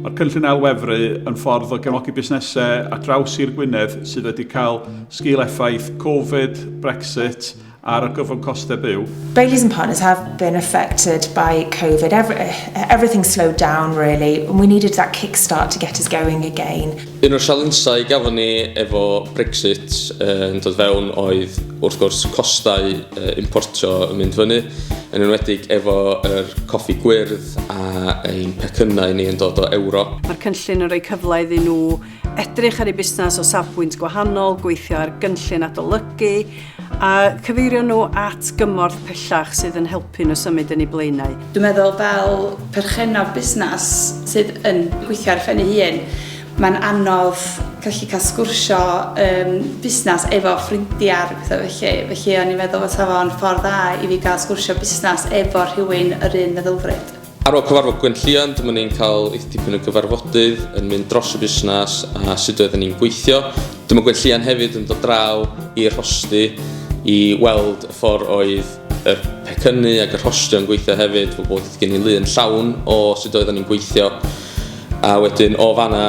Mae'r cynllun ailwefru yn ffordd o gefnogi busnesau ar draws Sir Gwynedd sydd wedi cael sgil effaith Covid, Brexit a'r argyfwng costau byw. Bayleys and Partners have been affected by Covid. Everything slowed down really and we needed that kickstart to get us going again. Un o'r sialensau gafon ni efo Brexit yn dod fewn oedd wrth gwrs costau importio yn mynd fyny, yn enwedig efo yr coffi gwyrdd a ein pecynnau ni yn dod o Ewrop. Mae'r cynllun yn rhoi cyfle iddyn nhw edrych ar eu busnes o safbwynt gwahanol, gweithio ar gynllun adolygu a cyfeirio nhw at gymorth pellach sydd yn helpu nhw symud yn eu blaenau. Dwi'n meddwl fel perchennog busnes sydd yn gweithio ar phen ei hun, mae'n anodd gallu cael sgwrsio um, busnes efo ffrindiau a pethau felly. Felly o'n i'n meddwl fysa fo'n ffordd dda i fi gael sgwrsio busnes efo rhywun yr un meddylfryd. Ar ôl cyfarfod Gwenllian, dyma ni'n cael eitha dipyn o gyfarfodydd yn mynd dros y busnes a sut oedden ni'n gweithio. Dyma Gwenllian hefyd yn dod draw i'r rhosty i weld y ffordd oedd yr pecynnu ac y rhostio yn gweithio hefyd, fel bod gen i lun llawn o sut oedden ni'n gweithio. A wedyn o fanna,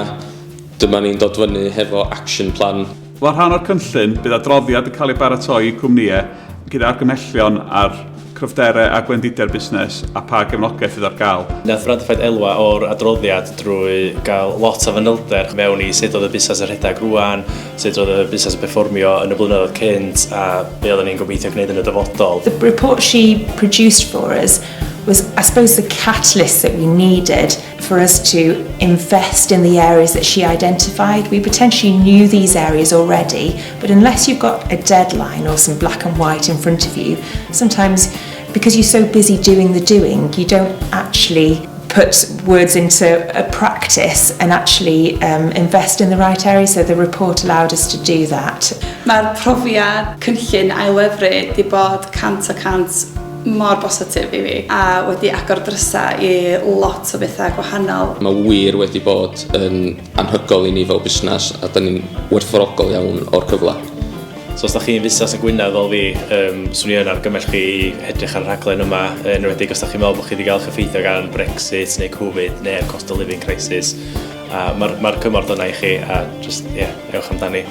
dyma ni'n dod fyny hefo action plan. Fel rhan o'r cynllun, bydd adroddiad yn cael ei baratoi i cwmnïau gyda argymhellion ar cryfderau a gwendidau'r busnes a pha gefnogaeth fydd ar gael. Nath Brandfight elwa o'r adroddiad drwy gael lot o fanylder mewn i sut oedd y busnes yn rhedeg rwan, sut oedd y busnes yn perfformio yn y blynyddoedd cynt a be oedden ni'n gobeithio gwneud yn y dyfodol. The report she produced for us was, I suppose, the catalyst that we needed for us to invest in the areas that she identified. We potentially knew these areas already, but unless you've got a deadline or some black and white in front of you, sometimes because you're so busy doing the doing, you don't actually put words into a practice and actually invest in the right area. So the report allowed us to do that. Mae'r profiad cynllun ailwefru 'di bod 100% mor bositif i fi a wedi agor drysau i lot o bethau gwahanol. Mae wir wedi bod yn anhygoel i ni fel busnes a da ni'n werthfawrogol iawn o'r cyfle. So os da chi'n fusnes yn Gwynedd fel fi, swn i yn argymell chi i edrych ar y rhaglen yma, yn enwedig os da chi'n meddwl bod chi wedi gael eich effeithio gan Brexit neu Covid neu'r cost of living crisis. A mae'r cymorth yna i chi a just, yeah, ewch amdani.